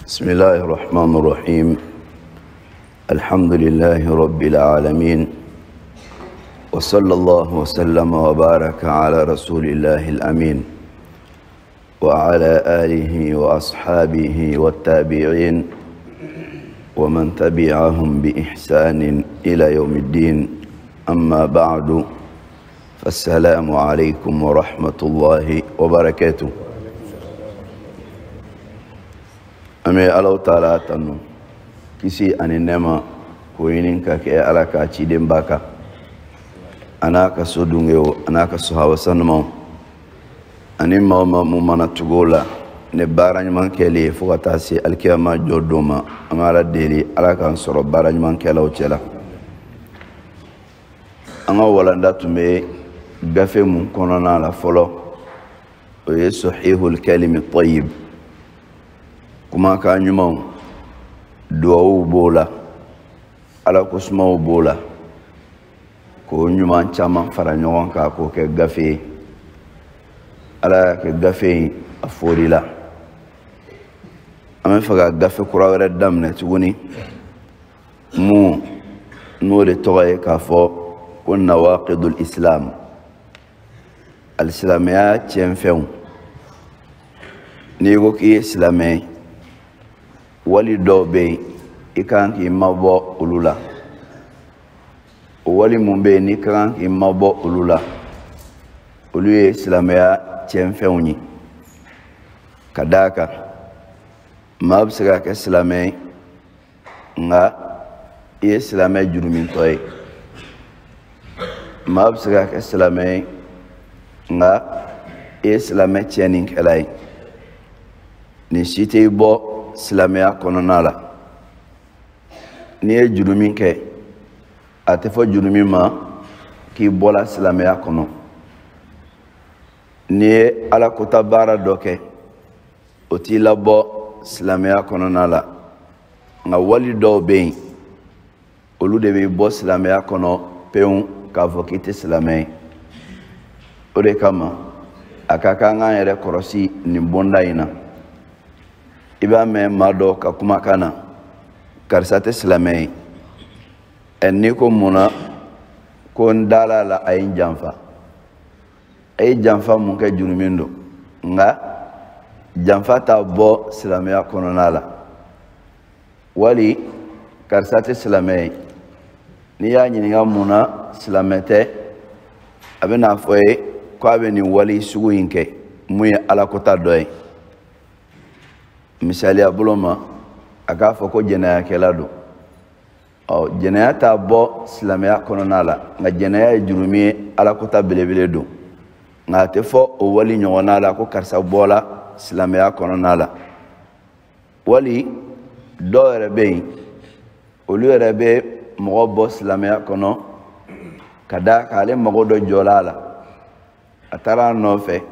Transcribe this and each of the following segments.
بسم الله الرحمن الرحيم. الحمد لله رب العالمين، وصلى الله وسلم وبارك على رسول الله الأمين وعلى آله وأصحابه والتابعين ومن تبعهم بإحسان إلى يوم الدين. أما بعد، فالسلام عليكم ورحمة الله وبركاته. An bɛ Alahu Taala tanu, kisi ani nɛɛma k'o ɲini ka kɛ Ala ka cidenba kan, a n'a ka so dungew, a n'a ka sahaba sanumaw, ani maa o maa mun mana tugu o la ni baara ɲuman kɛli ye fo ka taa se alikiyama jɔ don ma. An bɛ Ala deli, Ala k'an sɔrɔ baara ɲuman kɛlaw cɛ la. An ka walanda tun bɛ gafe mun kɔnɔna la fɔlɔ, o ye Sahihul Kalimi Tayyib, kumakan ɲumanw, duwawu b'o la, Ala kosumaw b'o la, k'o ɲuman caman fara ɲɔgɔn kan k'o kɛ gafe ye. Ala y'a kɛ gafe in a fori la. An bɛ fɛ ka gafe kura wɛrɛ daminɛ tuguni, mun n'o de tɔgɔ ye k'a fɔ ko Nawaqidul Islam, alisilamɛya tiɲɛfɛnw. N'i ko k'i ye silamɛ ye, wali dɔw bɛ yen i kan k'i mabɔ olu la. O wali mun bɛ yen n'i ka kan k'i mabɔ olu la, olu ye silamɛya tiɲɛfɛnw ye. Ka d'a kan maa bɛ se ka kɛ silamɛ ye, nka i ye silamɛ jurumintɔ ye. Maa bɛ se ka kɛ silamɛ ye, nka i ye silamɛ tiɲɛnikɛla ye. Nin si tɛ bɔ silamɛya kɔnɔna la. N'i ye jurumin kɛ, a tɛ fɔ jurumin ma k'i bɔla silamɛya kɔnɔ. N'i ye Ala kota baara dɔ kɛ, o t'i labɔ silamɛya kɔnɔna la. Nka wali dɔw bɛ yen, olu de bɛ bɔ silamɛya kɔnɔ pewu k'a fɔ k'i tɛ silamɛ ye. O de kama a ka kan k'an yɛrɛ kɔlɔsi nin bonda in na. I b'a mɛn maa dɔw ka kumakan na, karisa tɛ silamɛ ye. Ɛ, n'i ko mun na, ko n dala la a ye n janfa. A ye janfa mun kɛ, jurumin don, nka janfa t'a bɔ silamɛya kɔnɔna la. Wali karisa tɛ silamɛ ye, n'i y'a ɲininka mun na silamɛ tɛ, a bɛna fɔ ye k'a bɛ nin wali sugu in kɛ mun ye alakota dɔ ye. Misaliya bolo ma, a k'a fɔ ko jɛnɛyakɛla don. Ɔ, jɛnɛya t'a bɔ silamɛya kɔnɔna la, nka jɛnɛya ye jurumi ye, alakota belebele don. Nka a tɛ fɔ o wali ɲɔgɔnna la ko karisa bɔla silamɛya kɔnɔna la. Wali dɔw yɛrɛ bɛ yen, olu yɛrɛ bɛ mɔgɔ bɔ silamɛya kɔnɔ ka d'a kan ale mago dɔ jɔla a la, a taara a nɔfɛ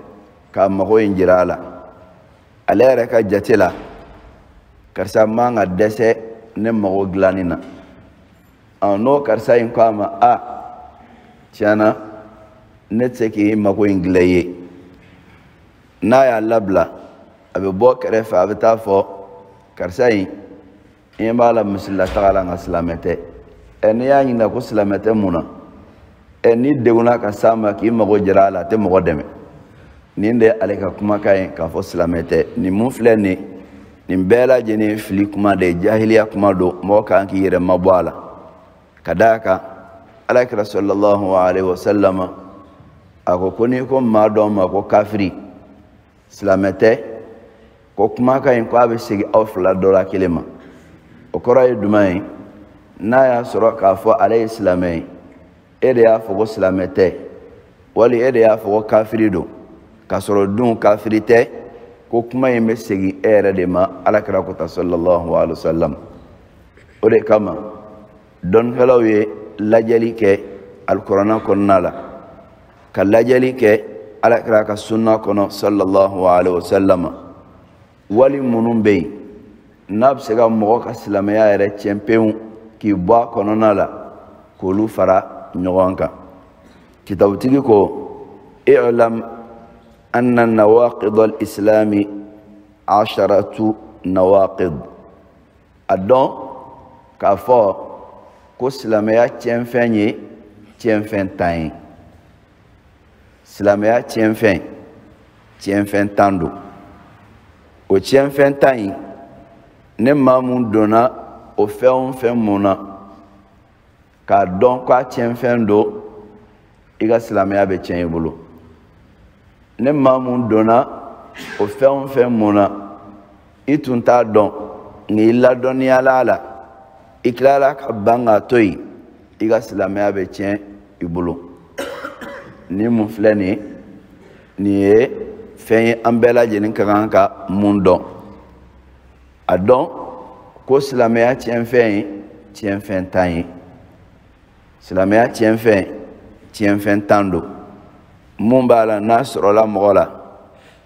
k'a mago in jira a la. Ale yɛrɛ ka jate la, karisa man ka dɛsɛ ne mago dilanni na. Ɔ, n'o karisa in ko a ma, a tiɲɛna ne tɛ se k'i mago in dilan i ye, n'a y'a labila, a bɛ bɔ kɛrɛfɛ, a bɛ taa fɔ karisa in, i ɲɛ b'a la misilila taga la, nka silamɛ tɛ. Ɛ, n'i y'a ɲininka ko silamɛ tɛ mun na, ɛ, n'i degunna ka s'a ma k'i mago jira a la, a tɛ mɔgɔ dɛmɛ. Nin de ye ale ka kumakan ye k'a fɔ silamɛ tɛ. Nin mun filɛ nin, nin bɛɛ lajɛlen fili kuma de ye, jahiliya kuma don, mɔgɔ kan k'i yɛrɛ mabɔ a la. Ka d'a kan Ala kira sallallahu alaihi wasallam a ko ko n'i ko maa dɔ ma ko kafiri, silamɛ tɛ, ko kumakan in ko a bɛ segin aw fila dɔ la kelen ma. O kɔrɔ ye jumɛn ye? N'a y'a sɔrɔ k'a fɔ ale ye silamɛ ye, e de y'a fɔ ko silamɛ tɛ, wali e de y'a fɔ ko kafiri don, k'a sɔrɔ dun kafiri tɛ, ko kuma in bɛ segin e yɛrɛ de ma. Ala kira ko ta sallallahu alaihi wasallam. O de kama dɔnnikɛlaw ye lajɛli kɛ alikɔrɔna kɔnɔna la, ka lajɛli kɛ Ala kira ka sunna kɔnɔ sallallahu alaihi wasallam. Wali minnu bɛ yen n'a bɛ se ka mɔgɔ ka silamɛya yɛrɛ tiɲɛ pewu k'i bɔ a kɔnɔna la, k'olu fara ɲɔgɔn kan. Kitabutigi ko i'lam anna nawaqid al-islami asharatu nawaqid. A dɔn k'a fɔ ko silamɛya tiɲɛfɛn ye tiɲɛfɛn 10 ye. Silamɛya tiɲɛfɛn tiɲɛfɛn 10 don. O tiɲɛfɛn 10 in, ne maa mun donna o fɛn o fɛn mun na k'a dɔn k'a tiɲɛfɛn don, i ka silamɛya bɛ tiɲɛ i bolo. Ne maa mun donna o fɛn o fɛn mun na, i tun t'a dɔn nka i ladɔnniyala a la, i tilala ka ban k'a to yen, i ka silamɛya bɛ tiɲɛ i bolo. Ni mun filɛ nin ye, nin ye fɛn ye an bɛɛ lajɛlen ka kan ka mun dɔn. A dɔn ko silamɛya tiɲɛfɛn ye tiɲɛfɛn 10 ye. Silamɛya tiɲɛfɛn tiɲɛfɛn 10 don. Mun b'a la n'a sɔrɔla mɔgɔ la,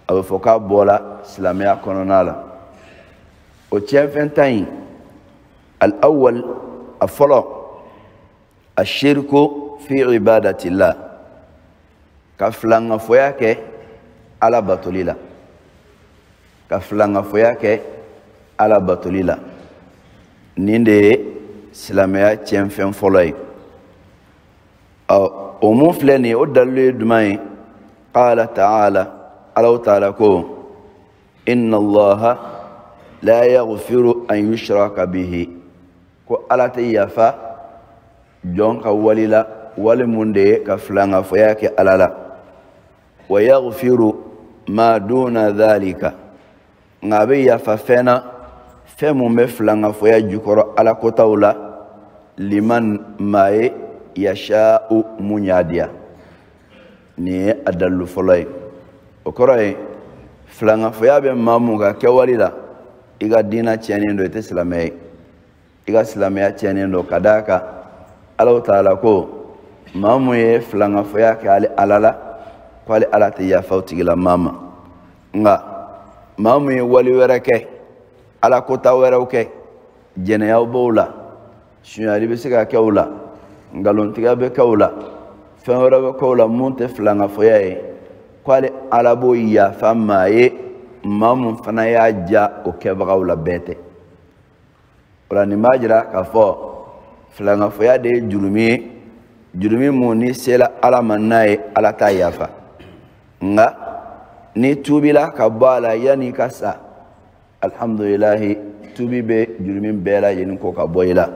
a bɛ fɔ k'a bɔla silamɛya kɔnɔna la. O tiɲɛfɛn 10 in, al-awwal, a fɔlɔ, ashirku fi ibadatillah, ka filankafoya kɛ Ala batoli la. Ka filankafoya kɛ Ala batoli la. Nin de ye silamɛya tiɲɛfɛn fɔlɔ ye. Ɔ, o mun filɛ nin ye, o dalilu ye jumɛn ye? Qala ta'ala, Alahu ta'ala ko inna Allaha la yaghfiru an yushraka bihi, ko Ala tɛ yafa jɔn ka wali la, wali mun de ye ka filankafoya kɛ Ala la. Wa yaghfiru ma duna dhalika, nka a bɛ yafa fɛn na, fɛn mun bɛ filankafoya jukɔrɔ Ala kotaw la, liman maa ye yasha'u mun y'a diya. Nin ye a dalilu fɔlɔ ye. O kɔrɔ ye filankafoya bɛ maa mun ka kɛwale la, i ka diinɛ tiɲɛnen don, i tɛ silamɛ ye. I ka silamɛya tiɲɛnen don ka d'a kan Alahu ta'ala ko maa mun ye filankafoya kɛ ale Ala la, ko ale Ala tɛ yafa o tigilamaa ma. Nka maa mun ye wali wɛrɛ kɛ, Ala kota wɛrɛw kɛ, jɛnɛyaw b'o la, sonyali bɛ se ka kɛ o la, nkalontigɛ bɛ kɛ o la, fɛn wɛrɛ bɛ kɛ o la mun tɛ filankafoya ye, k'ale Ala b'o yafa maa ye, maa mun fana y'a ja o kɛbagaw la bɛɛ tɛ. O la nin b'a jira k'a fɔ filankafoya de ye jurumi ye, jurumi mun n'i sera Ala ma n'a ye, Ala t'a yafa. Nka n'i tuubila ka bɔ a la yanni i ka sa, alhamdulilahi, tuubi bɛ jurumi bɛɛ lajɛlen ko ka bɔ i la.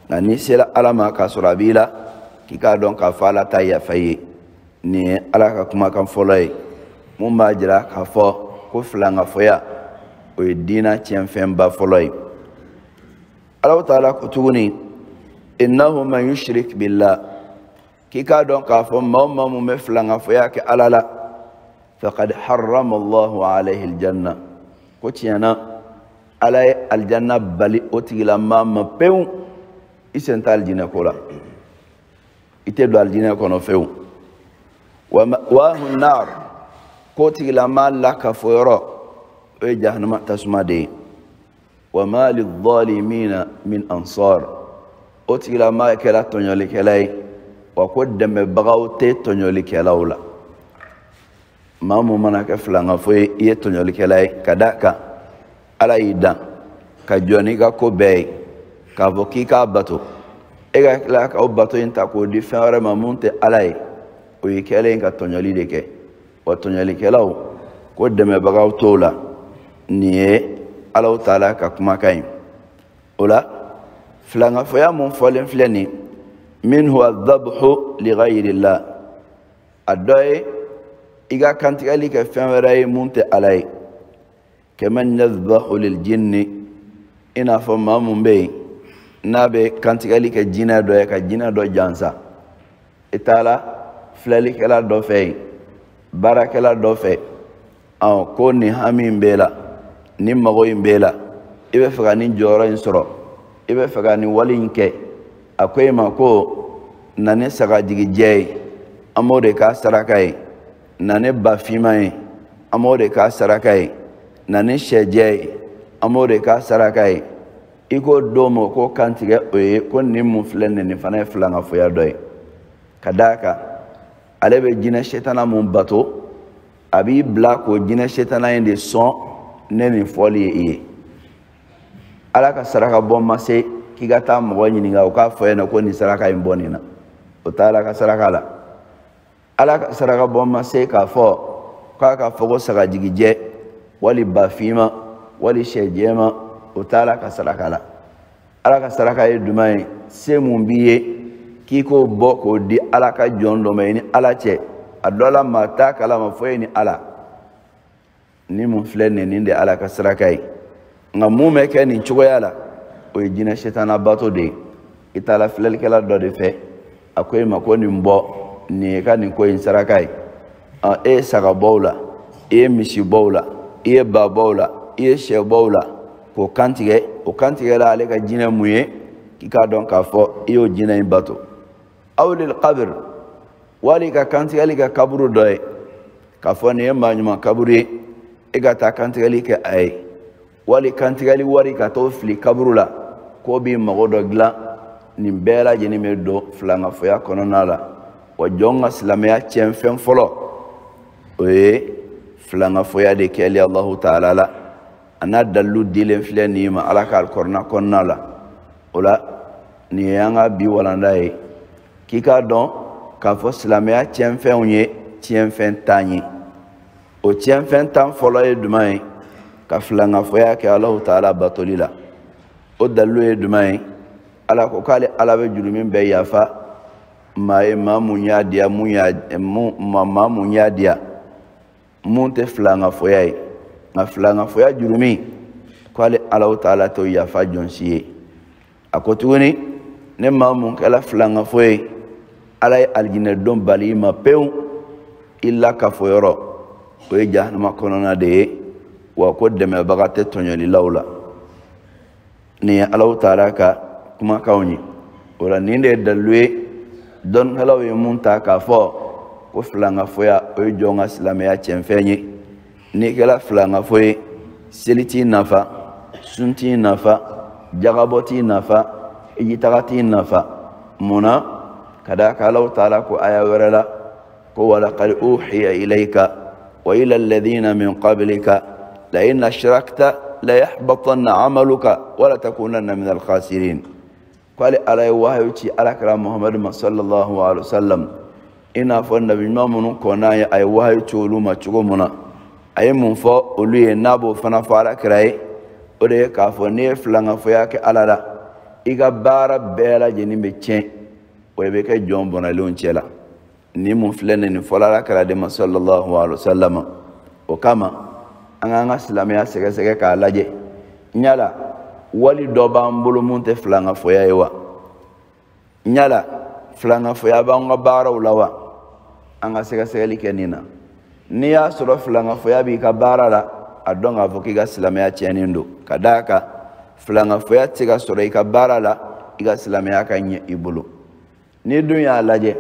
Nka n'i sera Ala ma k'a sɔrɔ a b'i la, k'i k'a dɔn k'a fɔ Ala t'a yafa i ye. Nin ye Ala ka kumakan fɔlɔ ye mun b'a jira k'a fɔ ko filankafoya o ye diinɛ tiɲɛfɛnba fɔlɔ ye. Alahu ta'ala ko tuguni innahu man yushrik billah, k'i k'a dɔn k'a fɔ maa o maa mun bɛ filankafoya kɛ Ala la, faqad harrama Allahu alayhi aljanna, ko tiɲɛ na Ala ye aljanna bali o tigilamaa ma pewu. I sen tɛ alijinɛ ko la, i tɛ don alijinɛ kɔnɔ fewu. Wa ma'wahu nar, k'o tigilamaa lakafo yɔrɔ o ye jahanama tasuma de ye. Wa ma lidh-dhalimina min ansar, o tigilamaa kɛra tɔɲɔlikɛla ye, wa ko dɛmɛbagaw tɛ tɔɲɔlikɛlaw la. Maa mun mana kɛ filankafo ye, i ye tɔɲɔlikɛla ye, ka d'a kan Ala y'i dan ka jɔ n'i ka ko bɛɛ ye, k'a fɔ k'i k'a bato, e ka tila ka o bato in ta k'o di fɛn wɛrɛ ma mun tɛ Ala ye, o y'i kɛlen ka tɔɲɔli de kɛ. Wa tɔɲɔlikɛlaw ko dɛmɛbagaw t'o la. Nin ye Alahu ta'ala ka kumakan ye. O la filankafoya mun fɔlen filɛ nin, min huwa dhabhu li ghayrillah, a dɔ ye i ka kantigɛli kɛ fɛn wɛrɛ ye mun tɛ Ala ye. Kaman yadhbahu lil jinni, i n'a fɔ maa mun bɛ yen n'a bɛ kantigɛli kɛ jinɛ dɔ ye ka jinɛ dɔ jansa. I taara filɛlikɛla dɔ fɛ yen, baarakɛla dɔ fɛ, ko nin hami in b'e la, nin mago in b'e la, i bɛ fɛ ka nin jɔyɔrɔ in sɔrɔ, i bɛ fɛ ka nin wale in kɛ, a ko e ma ko na ni sagajigijɛ ye, an b'o de k'a saraka ye, na ni ba finman ye, an b'o de k'a saraka ye, na ni sɛjɛ ye, an b'o de k'a saraka ye. I k'o d'o ma k'o kantigɛ o ye, ko nin mun filɛ nin, nin fana ye filankafoya dɔ ye. Ka d'a kan ale bɛ jinɛ setana mun bato, a b'i bila k'o jinɛ setana in de sɔn ne nin fɔli ye i ye. Ala ka saraka bɔ ma se k'i ka taa mɔgɔ ɲininka o k'a fɔ e ɲɛna ko nin saraka in bɔ nin na, o tɛ Ala ka saraka la. Ala ka saraka bɔ ma se k'a fɔ k'a ka fɔ ko sagajigijɛ wali ba finma wali sɛ jɛma, o tɛ Ala ka saraka la. Ala ka saraka ye jumɛn ye? Se mun b'i ye k'i k'o bɔ k'o di Ala ka jɔn dɔ ma i ni Ala cɛ, a dɔ la maa t'a kalama fo e ni Ala. Ni mun filɛ nin, nin de ye Ala ka saraka ye. Nka mun bɛ kɛ nin cogoya la, o ye jinɛ setana bato de ye. I taara filɛlikɛla dɔ de fɛ, a ko e ma ko nin bɔ, nin ye ka nin ko in saraka ye. E ye saga bɔ o la, i ye misi bɔ o la, i ye ba bɔ o la, i ye sɛ bɔ o la, k'o kantigɛ. O kantigɛla ale ka jinɛ mun ye k'i k'a dɔn k'a fɔ i y'o jinɛ in bato. Aw lil qabr, wali ka kantigɛli kɛ kaburu dɔ ye, k'a fɔ nin ye maa ɲuman kaburu ye, e ka taa kantigɛli kɛ a ye, wali kantigɛli wari ka t'o fili kaburu la k'o b'i mago dɔ dilan. Nin bɛɛ lajɛlen bɛ don filankafoya kɔnɔna la. Wa jɔn ka silamɛya tiɲɛfɛn fɔlɔ, o ye filankafoya de kɛli Alahu taala la. A n'a dalilu dilen filɛ nin ma Ala ka alikɔrɔna kɔnɔna la. O la nin ye an ka bi walanda ye, k'i k'a dɔn k'a fɔ silamɛya tiɲɛfɛnw ye tiɲɛfɛn 10 ye. O tiɲɛfɛn 10 fɔlɔ ye jumɛn ye? Ka filankafoya kɛ Alahu taala batoli la. O dalilu ye jumɛn ye? Ala ko k'ale Ala bɛ jurumin bɛɛ yafa maa ye, maa mun y'a diya, mun y'a mun maa mun y'a diya, mun tɛ filankafoya ye. Nka filankafoya jurumin, k'ale Alahu taala t'o yafa jɔn si ye. A ko tuguni, ne maa mun kɛla filankafo ye, Ala ye alijinɛ don bali i ma pewu, i la kafo yɔrɔ o ye jahanama kɔnɔna de ye, wa ko dɛmɛbaga tɛ tɔɲɔlilaw la. Nin ye Alahu taala ka kumakanw ye. O la nin de ye dalilu ye dɔnnikɛlaw ye mun ta k'a fɔ ko filankafoya o ye jɔn ka silamɛya tiɲɛfɛn ye. N'i kɛra filankafo ye, seli t'i nafa, sun t'i nafa, jagabɔ t'i nafa, hijitaga t'i nafa. Mun na? Ka d'a kan Alahu taala ko aya wɛrɛ la ko walaqad uhiya ilayka wa ila alladhina min qablika la in ashrakta la yahbatanna amaluka wa la takunanna min alkhasirin. K'ale Ala ye wahayu ci Alakira Muhamadu ma sallallahu alaihi wa sallam, i n'a fɔ nabi ɲuman minnu kɔnna ye, a ye wahayu ci olu ma cogo mun na, a ye mun fɔ olu ye n'a b'o fana fɔ Alakira ye, o de ye k'a fɔ n'i ye filankafoya kɛ Ala la, i ka baara bɛɛ lajɛlen bɛ tiɲɛ, wa i bɛ kɛ jɔn bɔnɛlenw cɛ la. Ni mun filɛ nin, nin fɔla Alakira de ma sallallahu alaihi wa sallam. O kama an k'an ka silamɛya sɛgɛsɛgɛ k'a lajɛ, yala wali dɔ b'an bolo mun tɛ filankafoya ye wa? Yala filankafoya b'an ka baaraw la wa? An ka sɛgɛsɛgɛli kɛ nin na. N'i y'a sɔrɔ filankafoya b'i ka baara la, a dɔn k'a fɔ k'i ka silamɛya tiɲɛnen don. Ka d'a kan filankafoya tɛ se ka sɔrɔ i ka baara la, i ka silamɛya ka ɲɛ i bolo. N'i dun y'a lajɛ,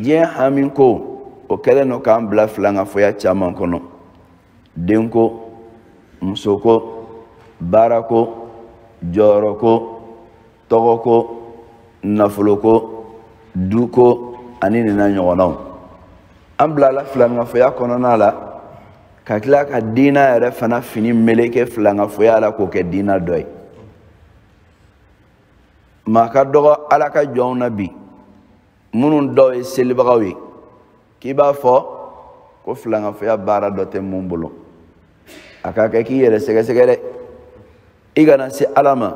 diɲɛ hami ko o kɛlen don k'an bila filankafoya caman kɔnɔ. Denko, musoko, baarako, jɔyɔrɔko, tɔgɔko, nafoloko, duko ani nin n'a ɲɔgɔnnaw. An bilala filankafoya kɔnɔna la ka tila ka diina yɛrɛ fana fini meleke filankafoya la k'o kɛ diina dɔ ye. Maa ka dɔgɔ Ala ka jɔnw na bi minnu dɔw ye selibagaw ye, k'i b'a fɔ ko filankafoya baara dɔ tɛ mun bolo. A ka kɛ k'i yɛrɛ sɛgɛsɛgɛ dɛ, i kana se Ala ma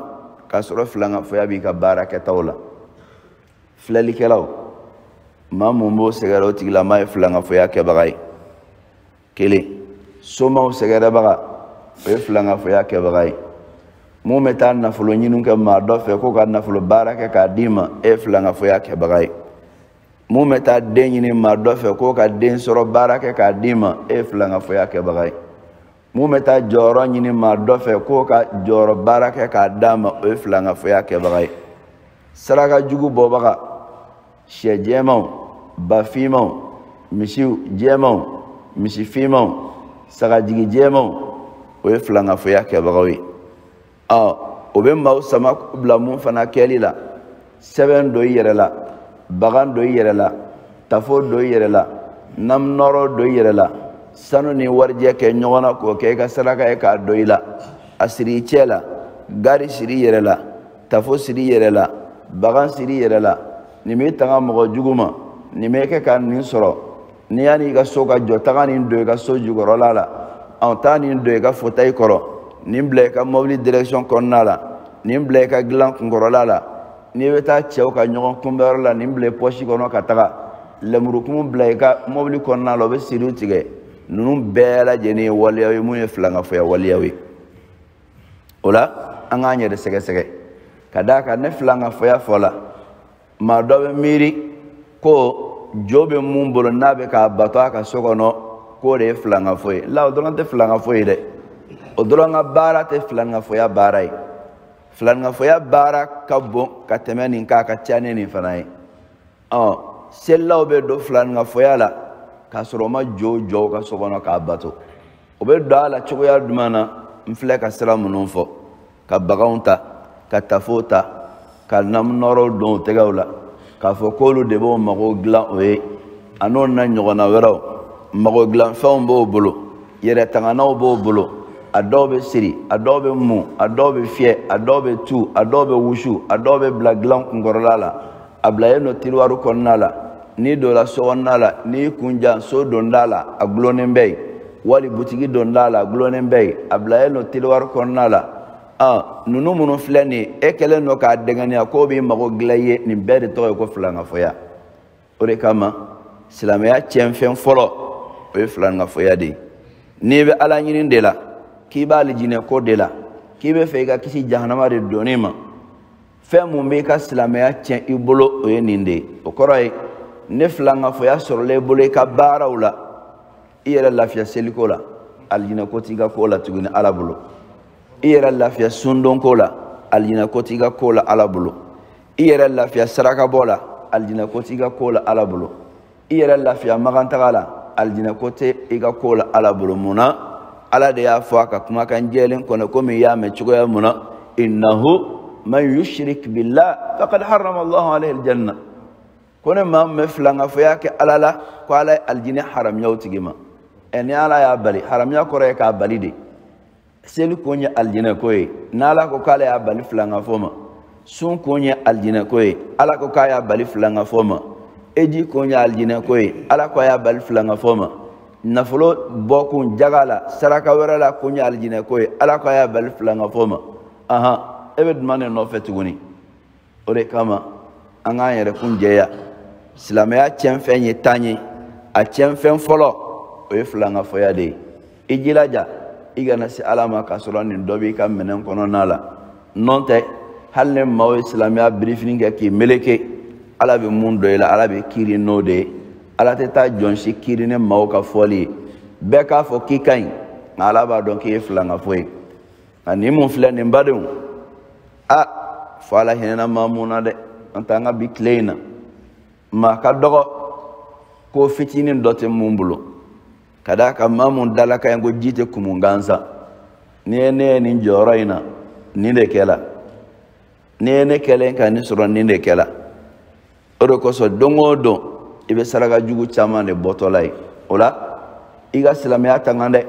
k'a sɔrɔ filankafoya b'i ka baara kɛtaw la. Filɛlikɛlaw, maa mun b'o sɛgɛrɛ, o tigilamaa ye filankafoya kɛbaga ye. Kelen, somaw sɛgɛrɛbaga, o ye filankafoya kɛbaga ye. Mun bɛ taa nafolo ɲini kɛ maa dɔ fɛ k'o ka nafolo baara kɛ k'a d'i ma, e ye filankafoya kɛbaga ye. Mun bɛ taa den ɲini maa dɔ fɛ k'o ka den sɔrɔ baara kɛ k'a d'i ma, e ye filankafoya kɛbaga ye. Mun bɛ taa jɔyɔrɔ ɲini maa dɔ fɛ k'o ka jɔyɔrɔ baara kɛ k'a d'a ma, o ye filankafoya kɛbaga ye. Saraka jugu bɔbaga, sɛ jɛmanw, ba finmanw, misiw jɛmanw, misi finmanw, sagajigi jɛmanw, o ye filankafoya kɛbagaw ye. O bɛ maaw sama bila mun fana kɛli la, sɛbɛn don i yɛrɛ la, bagan don i yɛrɛ la, tafo don i yɛrɛ la, namnɔrɔ don i yɛrɛ la, sanu ni warijɛ kɛ ɲɔgɔn na k'o kɛ i ka saraka ye k'a don i la, a siri i cɛ la, Gari siri i yɛrɛ la, tafo siri i yɛrɛ la, bagan siri i yɛrɛ la, nin b'i tanga mɔgɔ jugu ma, nin bɛ kɛ ka nin sɔrɔ, n'i y'a n'i ka so ka jɔ, taga nin don i ka so jukɔrɔla la, ɔn taa nin don i ka fauteuil kɔrɔ, nin bila i ka mobili direction kɔnɔna la, nin bila i ka dilan kunkɔrɔla la, n'i bɛ taa cɛw ka ɲɔgɔn kunbɛyɔrɔ la, nin bila i pɔsi kɔnɔ ka taga, lemurukumu bila i ka mobili kɔnɔna la, o bɛ siriw tigɛ. Ninnu bɛɛ lajɛlen ye waleyaw ye mun ye filankafoya waleyaw ye. O la an k'an yɛrɛ sɛgɛsɛgɛ ka d'a kan ne filankafoya fɔla, maa dɔ bɛ miiri ko jo bɛ mun bolo n'a bɛ k'a bato a ka so kɔnɔ k'o de ye filankafo ye. La o dɔrɔn tɛ filankafo ye dɛ, o dɔrɔn ka baara tɛ filankafoya baara ye. Filankafoya baara ka bon ka tɛmɛ nin kan, a ka ca ni nin fana ye. Ɔ selilaw bɛ don filankafoya la k'a sɔrɔ u ma jo jɔ u ka so kɔnɔ k'a bato. O bɛ don a la cogoya jumɛn na? N filɛ ka sira minnu fɔ, ka baganw ta, ka tafow ta, ka namunɔrɔw don u tɛgɛw la, k'a fɔ k'olu de b'o mago dilan o ye, a n'o na ɲɔgɔnna wɛrɛw. Mago dilanfɛnw b'o bolo, yɛrɛtanganaw b'o bolo, a dɔw bɛ siri, a dɔw bɛ mun, a dɔw bɛ fiyɛ, a dɔw bɛ tu, a dɔw bɛ wusu, a dɔw bɛ bila dilan kunkɔrɔla la, a bilalen don tiriwari kɔnɔna la. N'i donna so kɔnɔna la, n'i kun jan so donda la, a gulonnen bɛ yen, wali butigi donda la, a gulonnen bɛ yen, a bilalen don tiriwari kɔnɔna la. Ninnu minnu filɛ nin ye, e kɛlen don k'a dɛngɛniya k'o b'i mago dilan i ye, nin bɛɛ de tɔgɔ ye ko filankafoya. O de kama silamɛya tiɲɛfɛn fɔlɔ o ye filankafoya de ye. N'i bɛ ala ɲini de la, k'i b'a alijinɛ ko de la, k'i bɛ fɛ i ka kisi jahanama de donni ma, fɛn mun b'i ka silamɛya tiɲɛ i bolo o ye nin de ye. O kɔrɔ ye ne filankafoya sɔrɔla i bolo i ka baaraw la, i yɛrɛ lafiya seliko la, alijinɛ ko t'i ka ko la tuguni ala bolo. I yɛrɛ lafiya sundonko la, alijinɛ ko t'i ka ko la ala bolo. I yɛrɛ lafiya sarakabɔ la, alijinɛ ko t'i ka ko la ala bolo. I yɛrɛ lafiya magantaga la, alijinɛ ko tɛ i ka ko la ala bolo. Mun na? Ala de y'a fɔ a ka kumakan jɛlen kɔnɔ, komi i y'a mɛn cogoya mun na, innahu man yushrik billah faqad harrama Allahu alayhi aljanna. Ko ne maa min bɛ filankafoya kɛ ala la, ko ala ye alijinɛ haramiya o tigi ma. Ɛ ni ala y'a bali, haramiya kɔrɔ ye k'a bali de. Seli kun ye alijinɛ ko ye, n'ala ko k'ale y'a bali filankafo ma. Sun kun ye alijinɛ ko ye, ala ko k'a y'a bali filankafo ma. Eji kun ye alijinɛ ko ye, ala ko a y'a bali filankafo ma. Nafolo bɔkun jaga la, saraka wɛrɛ la kun ye alijinɛ ko ye, ala ko a y'a bali filankafo ma. Ahan, e bɛ jumɛn de nɔfɛ tuguni? O de kama an k'an yɛrɛ kun jɛya. Silamɛya tiɲɛfɛn ye tan ye, a tiɲɛfɛn fɔlɔ o ye filankafoya de ye. I jilaja i kana se ala ma k'a sɔrɔ nin dɔ b'i ka minɛn kɔnɔna la. N'o tɛ, hali ni maaw ye silamɛya birifini kɛ k'i meleke, ala bɛ mun dɔn i la, ala bɛ kiiri n'o de ye. Ala tɛ taa jɔn si kiiri ni maaw ka fɔli ye. Bɛɛ k'a fɔ k'i ka ɲi, nka ala b'a dɔn k'i ye filankafo ye. Nka nin mun filɛ nin badenw, a fɔ ala hinɛna maa mun na dɛ, an t'an ka bi tile in na, maa ka dɔgɔ ko fitinin dɔ tɛ mun bolo. Ka d'a kan maa mun dala ka ɲi ko ji tɛ kumun gansan. N'i ye ne ye nin jɔyɔrɔ in na, nin de kɛla. N'i ye ne kɛlen ka nin sɔrɔ, nin de kɛla. O de kosɔn don o don i bɛ saraka jugu caman de bɔtɔla ye. O la i ka silamɛya tanga dɛ.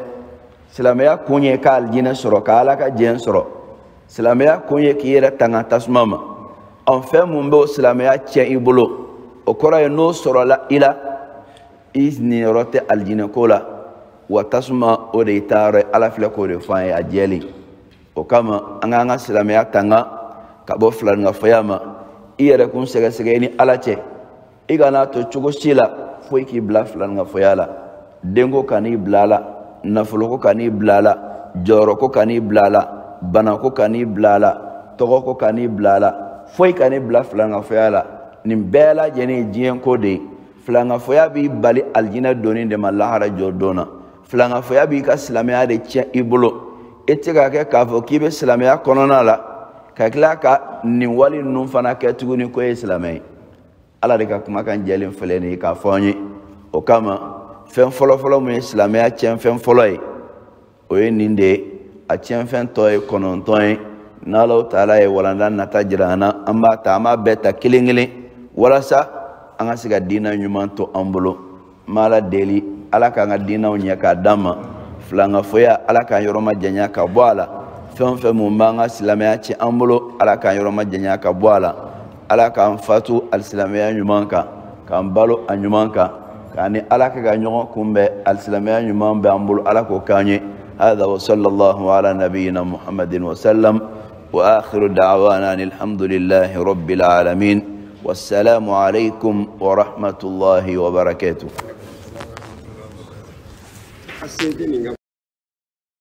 Silamɛya kun ye ka alijinɛ sɔrɔ, ka ala ka diɲɛ sɔrɔ. Silamɛya kun ye k'i yɛrɛ tanga tasuma ma. Ɔn fɛn mun b'o silamɛya tiɲɛ i bolo, o kɔrɔ ye n'o sɔrɔla i la, i niyɔrɔ tɛ alijinɛ ko la, wa tasuma o de y'i taayɔrɔ ye. Ala filɛ k'o de fɔ an ye a jɛlen. O kama an k'an ka silamɛya tanga ka bɔ filaninkafoya ma. I yɛrɛ kun sɛgɛsɛgɛ i ni ala cɛ, i kana to cogo si la foyi k'i bila filaninkafoya la. Denko kan'i bila a la, nafoloko kan'i bila a la, jɔyɔrɔko kan'i bila a la, banako kan'i bila a la, tɔgɔko kan'i bila a la, foyi kan'i bila filaninkafoya la. Nin bɛɛ lajɛlen ye diɲɛ ko de ye. Filankafoya b'i bali alijinɛ donni de ma lahara jɔ don na. Filankafoya b'i ka silamɛya de tiɲɛ i bolo. E tɛ ka kɛ k'a fɔ k'i bɛ silamɛya kɔnɔna la ka tila ka nin wale ninnu fana kɛ tuguni ko e ye silamɛ ye. Ala de ka kumakan jɛlen filɛ nin ye k'a fɔ an ye. O kama fɛn fɔlɔfɔlɔ mun ye silamɛya tiɲɛfɛn fɔlɔ ye, o ye nin de ye. A tiɲɛfɛn tɔ ye 9 ye. N'Alahu taala ye walanda nata jira an na, an b'a ta, an b'a bɛɛ ta kelen kelen walasa an ka se ka diinɛ ɲuman to an bolo. N b'Ala deli, Ala k'an ka diinɛw ɲɛ k'a d'an ma. Filankafoya, Ala k'an yɔrɔ ma janya ka bɔ a la. Fɛn o fɛn mun b'an ka silamɛya ci an bolo, Ala k'an yɔrɔ majanya ka bɔ a la. Ala k'an fatu alisilamɛya ɲuman kan, k'an balo a ɲuman kan, k'an ni Ala kɛ ka ɲɔgɔn kunbɛn alisilamɛya ɲuman bɛ an bolo. Ala k'o k'an ye. هذا وصلى الله على نبينا محمد وسلم، وآخر دعوانا أن الحمد لله رب العالمين، والسلام عليكم ورحمة الله وبركاته.